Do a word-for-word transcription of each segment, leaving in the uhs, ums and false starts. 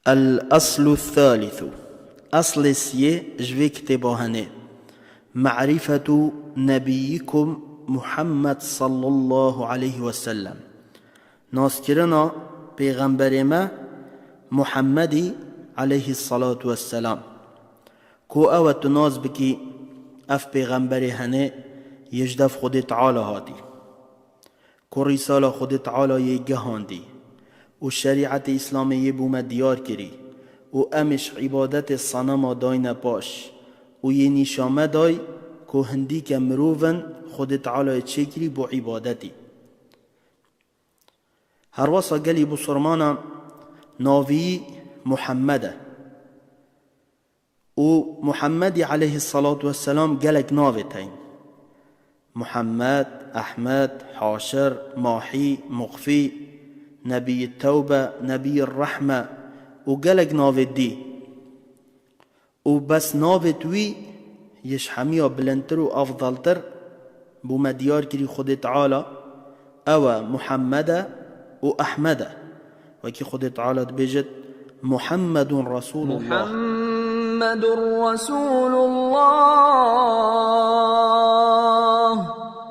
El-Eslu Thalithu. Eslê siyê ji vê kitêba hene. Ma'rifetu Nebiyyikum Muhammed sallallahu aleyhi ve sellem. Naskirina Pêxemberê me Muhammedî aleyhi salatu vesselam. Ku ew e tu nas bikî, ev Pêxemberê hene yê ji dev Xwedê Teala hatî. Ku Rîsala Xwedê Teala yê gihandî û şerîetê Îslamê yê bo me diyar kirî û em ê ji îbadetê senema dayne paş û yê nîşa me day ku hindîke mirov in Xwedê Teala yê çêkirî bo îbadetî. Herwesa gelî Busurmana navî Muhammed e. Û Muhammedî aleyhi salatu vesselam gelek navê teyn. Muhammed, Ehmed, Haşir, Mahî, Muxfî, Nebiyî Tewbe, Nebiyî Rehme û gelek navê dî. Û bes navê wî yê ji hemiya bilindtir û efdaltir bo me diyar kirî Xwedê Teala, ew e Muhammed e û Ehmed e. Wekî Xwedê Teala dibêjit, Muhammedun Resulullah. محمد رسول الله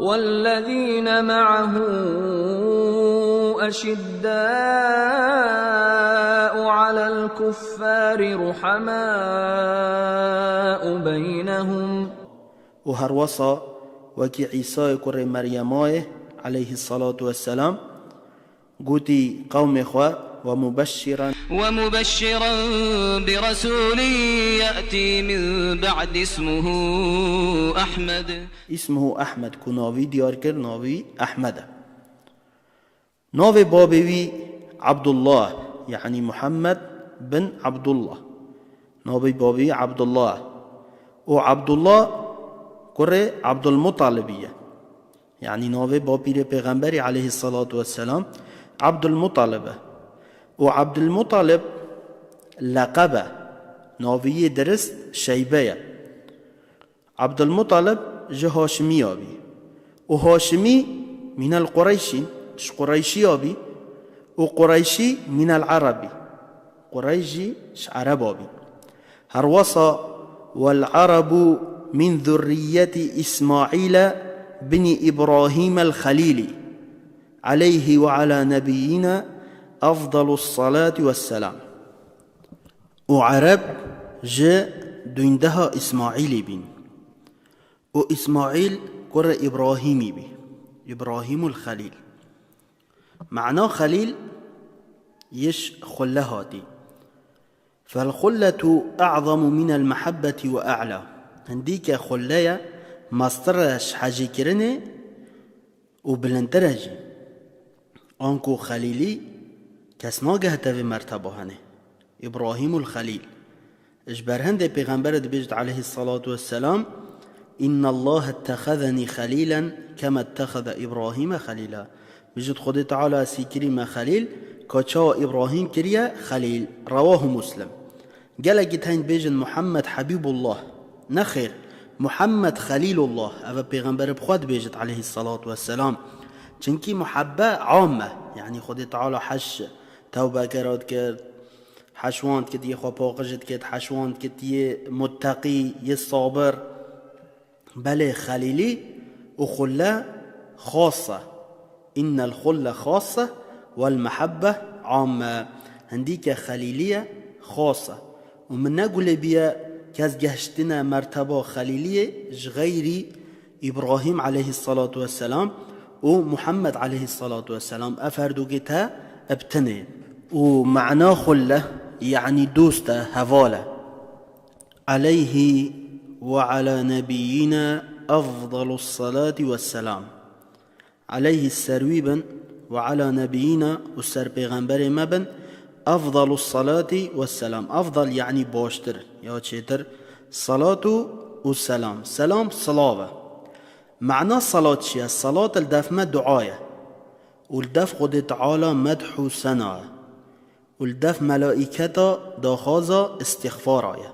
والذين معه أشداء على الكفار رحماء بينهم. Û herwesa wekî Îsayê kurê Meryemayê aleyhi salatu vesselam gotî qewmê xwe, ومبشرا ومبشرا برسول يأتي من بعد اسمه أحمد. Îsmuhu Ehmed, ku navî diyar kir, navî Ehmed e. Navê babê wî Abdullah, yanî Muhammed bin Abdullah. Navê babê wî Abdullah. Û Abdullah kurê Abdulmutalibî ye. Yanî navê bapîrê Pêxemberî aleyhissalatu vesselam Abdulmutalib e. Û Abdulmutalib leqeb e. Navê yê dirist Şeybe ye. Abdulmutalib ji Haşimiya bî. Û Haşimî mînel Qureyşîn, ji Qureyşiya bî. Û Qureyşî mînel Erebî. Qureyş jî ji Ereba bî. Herwesa, والعرب من ذرية إسماعيل بن إبراهيم الخليل عليه وعلى نبينا أفضل الصلاة والسلام. Û Ereb ji dûndeha Îsmaîlî bîn. Û Îsmaîl kurê Îbrahîmî bî. Îbrahîmul Xelîl. Mana Xelîl yê ji xulle hatî. فالخلة أعظم من المحبة وأعلى. Hindîke xulle ye, mestir e ji hejîkirinê û bilindtir e jî. Anku Xelîlî kes nagehite vê merteba hene. Îbrahîmul Xelîl. Ji ber hindê Pêxemberê dibêjit aleyhissalatu vesselam, إن الله اتخذني خليلا كما اتخذ إبراهيم خليلا. Bijit Xwedê Teala ez kirî me Xelîl, ka çawa Îbrahîm kiriye Xelîl. Rewahu Muslim. Gelekî tên bêjin Muhammed Habîbullah. Nexêr, Muhammed Xelîlullah. Ev e Pêxemberê bi xwe dibêjit aleyhissalatu vesselam. Çinkî muhabbe am e. Yanî Xwedê Teala heş tewbekera dikir, heş wan dikit yê xwe paqij dikit, heş wan dikit yê mutteqî, yê sabir. Belê Xelîlî û xulle xas e. إن الخلة خاصة والمحبة عامة. Hindîke Xelîlî ye, xas e. Û min negulê bîye kes gehiştine merteba Xelîliyê ji xeyrî Îbrahîm aleyhissalatu vesselam û Muhammed aleyhissalatu vesselam. Ev her dûkê te bi tinê. Û mana xulle, yanî dost e, heval e. عليه وعلى نبينا أفضل الصلاة والسلام. Aleyhî ser wî bin, وعلى نبينا û ser pêxemberê me bin, أفضل الصلاة والسلام. Efdal yanî baştir ya çêtir. Salatu û selam. Selam, silav e. Mana salat çi ye? Salat li def me dua ye. Û li def Xwedê Teala medh û sena ye. Û li def melaîketa daxwaza îstixfara ye.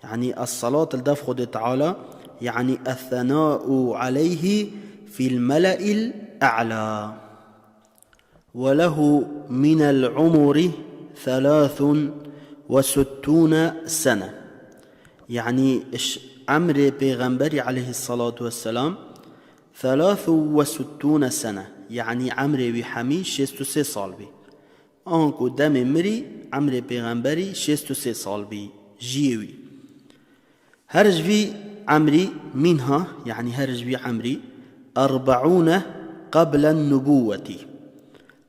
Yanî es-salat li def Xwedê Teala, yanî الثناء عليه في الملأ الأعلى. وله من العمر ثلاث وستون سنة. يعني ش-، عمري بيغمبري عليه الصلاة والسلام ثلاث وستون سنة. يعني عمري وي حمي شيستو سي سال بي. آنكو دمي مري عمري بيغمبري شيستو سي سال بي. جيوي. هر جوي عمري منها، يعني هر جوي عمري أربعون قبل النبوة.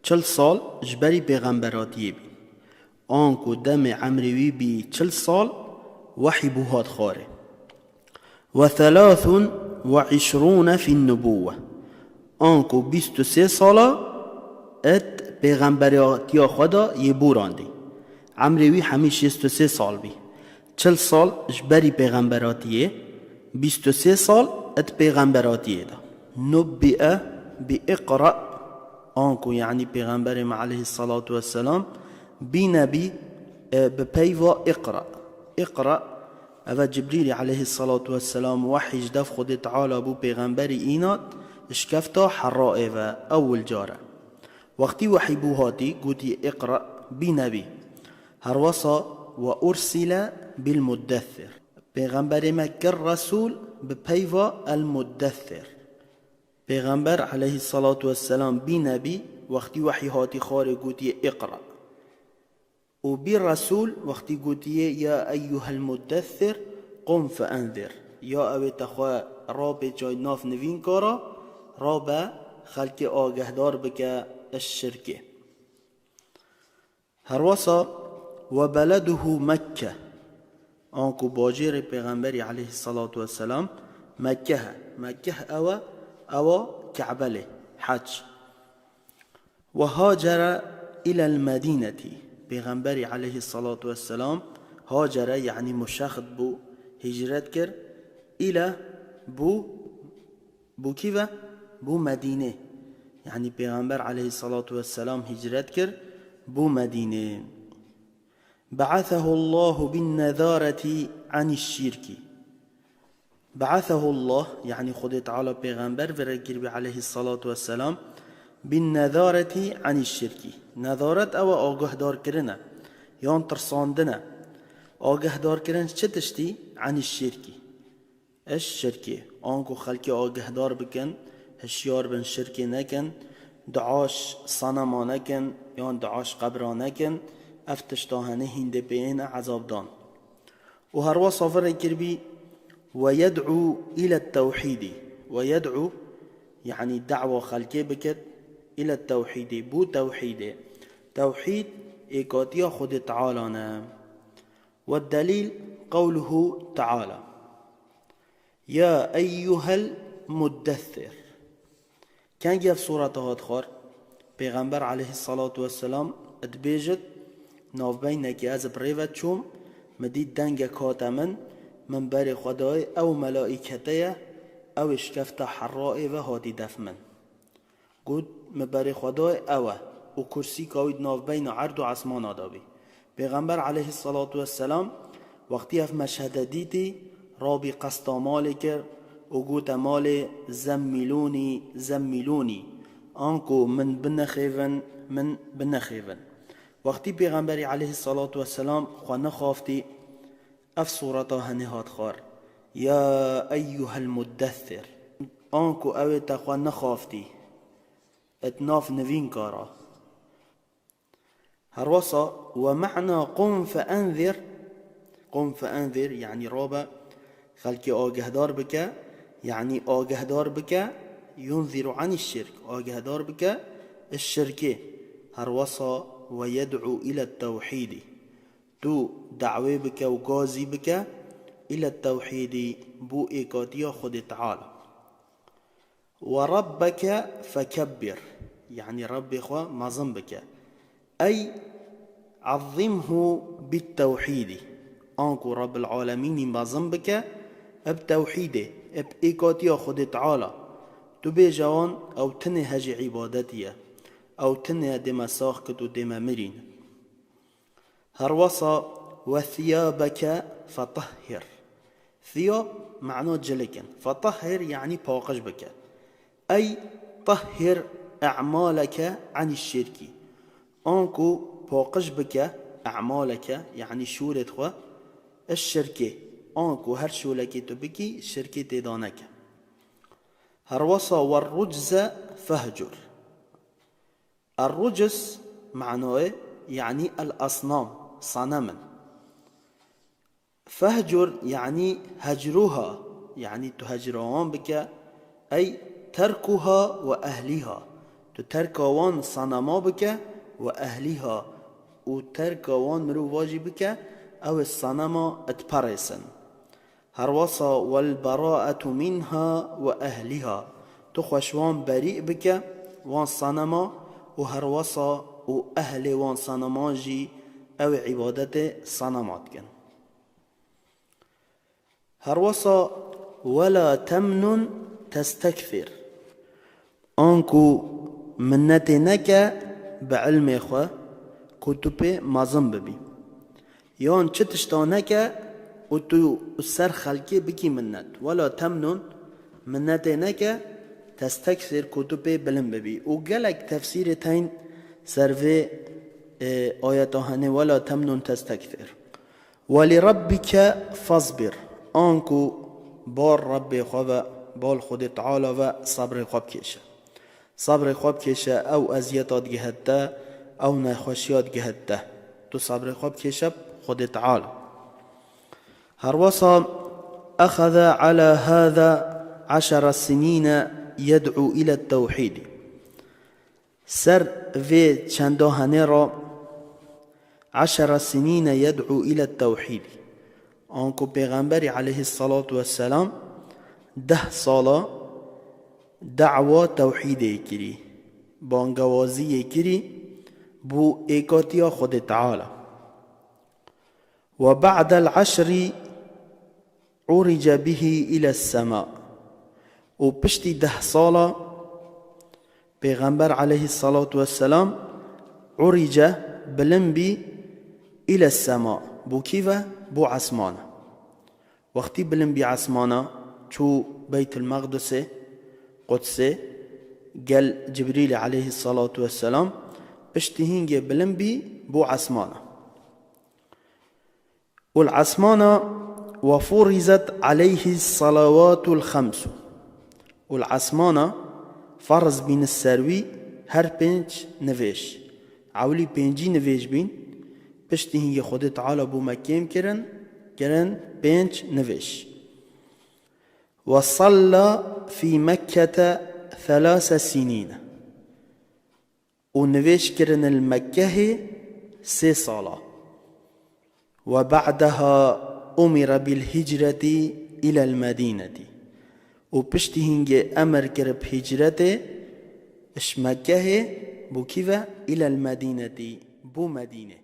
چل سال جبري بيغمبراتي بي. آنکو دمê emrê wî bî çil sal, wehî bû hat xwarê. وثلاث وعشرون في النبوة. Anku bîst û sê sala it pêxemberatiya xwe de yê bûrandî. Emrê wî hemî şêst û sê sal bî. Çil sal ji berî pêxemberatiyê, bîst û sê sal it pêxemberatiyê de. Nubbi'e bi iqra. Anku, yanî Pêxemberê me aleyhissalatu vesselam, bîne bî, e, bi peyva iqra. Iqra, eve Cibrîlî aleyhissalatu vesselam wehî ji dev Xwedê Teala bû pêxemberî înat, ji kefta Herraê ve, ewil car e. Wextî wehî bû hatî, gotî, iqra, bîne bî. Herwesa, we ursile bil muddessir. Pêxemberê me kir resûl bi peyva el muddessir. Pêxember aleyhissalatu vesselam bîne bî, wextî wehî hatî xwarê gotiye, iqra. Û bî resûl, wextî gotiye, ya eyyuhel muddessir, qum fe enzir. Ya ewê te xwe rapêçay nav nivînkara, rabe xelkê agehdar bike iş şirkê. Herwesa, we beleduhu Mekke. Anku bajêrê Pêxemberî aleyhissalatu vesselam Mekke he. Mekke ew e, ewa Kebelê, Hec. We hacere ilel Medînetî. Pêxemberî aleyhissalatu vesselam hacere, yanî muşexit bû, hicret kir. Île bû Bû kî ve? Bû Medînê. Yanî Pêxember aleyhissalatu vesselam hicret kir, bû Medînê. Be'asehu Allahu bin nezareti anîş şirki. Be'asehu Allah, yanî Xwedê Teala Pêxember vire kiribî aleyhissalatu vesselam, bin nezareti anîş şirki. Nezaret ew e, agahdarkirin e, yan tirsandin e. Agahdarkirin çi tiştî? Anîş şirki. Eş şirkê. Anku xelkê agehdar bikin, hişyar bin şirkê nekin, duaş sanema nekin, yan duaş qebra nekin, ev tişta henê hîndê pê êne ezabdan. Û herwesa virê kirbî, we yed'u ile tewhîdî. We yed'u, yanî da'wa xelkê bikit, ile tewhîdî, bû tewhîdê. Tewhîd êkatiya Xwedê Teala ne. والدليل قوله تعالى: يا أيها المدثر. Kengî ev sureta hat xwar? Pêxember aleyhissalatu vesselam dibêjit, navbeynekî ez bi rê ve çûm, min dît dengek hate min, min berê xwe dayê, ew melaîkete ye, ew ê ji kefta Herraê ve hatî def min. Got, min berê xwe dayê ew e û kursîka wî di navbeyna erd û esmana de bî. Pêxember aleyhissalatu vesselam wextî ev meşhede dîtî, rabî qesta malê kir û gote malê, zemmîlûnî, zemmîlûnî, anku min binexêvin, min binexêvin. Wextî Pêxemberî aleyhissalatu vesselam xwe nexaftî, ev sureta henê hat xwar, ya eyyuhel muddessir. Anku ew ê te xwe nexaftî, et nav nivînkara. Herwesa, we me'na qum fe enzir, qum fe enzir, yanî rabe xelkê agehdar bike, yanî agehdar bike, yunziru anî şirk, agehdar bike ji şirkê. Herwesa, we yed'u ile tewhîdî. Tu dawê bike û gazî bike, île tewhîdî, bû êkatiya Xwedê Teala. Ve rabbeke fekebbir, yanî Rabbê xwe mezin bike. Ey, ezzimhu bit tewhîdî. Anku Rabbil Alemînî mezin bike, eb tewhîdê, eb êkatiya Xwedê Teala. Tu bêje wan, ew tinê hejê îbadetî ye. Ew tinê dê me sax kit û dê me mirîn. Herwesa, "Ve thiyabeke fetahhir." Thiyab, mena cilik in. Fetahhir, yanî paqij bike. Ey tahhir e'maleke anî şirkî. Anku paqij bike, e'maleke, yanî şûrê xwe, eş şirkê. Anku her şûlekê tu bikî, şirkê têda neke. Herwesa والرجز فاهجر. الرجز manayê, yanî el-asnam, sanem in. Fehcur, yanî hecruha, yanî tu hecra wan bike, ey terkuha ve ehliha, tu terka wan sanema bike, ve ehliha, û terka wan mirova jî bike, ew ê sanema diparêsin. Herwesa والبراءة منها وأهلها, tu xwe ji wan berî bike, wan sanema, û herwesa û ehlê wan saneman jî ew ê îbadetê sanema dikin. Herwesa ولا تمنن تستكثر. Anku minnetê neke bi ilmê xwe ku tu pê mezin bibî. Yan çi tişta neke û tu ser xelkê bikî minnet. ولا تمنن, minnetê neke, تستكثر, ku tu pê bilind bibî. Û gelek tefsîrê tên ser vê, e, ayeta hene, ولا تمنن تستكثر. ولربك فاصبر. Anku bar Rebbê xwe ve, bar Xwedê Teala ve sebrê xwe bikêşe. Sebrê xwe bikêşe, ew eziyeta digihête, ew nexweşiya digihête. Tu sebrê xwe bikêşe Xwedê Teala. Herwesa أخذ على هذا عشر سنين يدعو إلى التوحيد. Ser vê çenda henê re عشر سنين يدعو إلى التوحيد. Anku Pêxemberî aleyhissalatu vesselam deh sala da'wa tewhîdê kirî, bangewaziyê kirî bo êkatiya Xwedê Teala. وبعد العشر عرج به إلى السماء. Û piştî deh sala Pêxember aleyhissalatu vesselam عرج, bilind bî, إلى السماء, bo kî ve? Bo esmana. Wextî bilind bî esmana, çû Beytul Meqdisê, Qudsê, gel Cibrîlê aleyhissalatu vesselam, piştî hîngê bilind bî bo esmana. Û li esmana وفرضت عليه الصلوات الخمس. Û li esmana ferz bîn ser wî her pênc nivêj. Ewlî pêncî nivêj bîn, piştî hingê Xwedê Teala bo me kêm kirin, kirin pênc nivêj. وصلى في مكة ثلاث سنين. Û nivêj kirin li Mekkehê sê sala. وبعدها أمر بالهجرة إلى المدينة. Û piştî hingê emir kir bi hicretê ji Mekkehê bo kî ve? إلى المدينة, bo Medînê.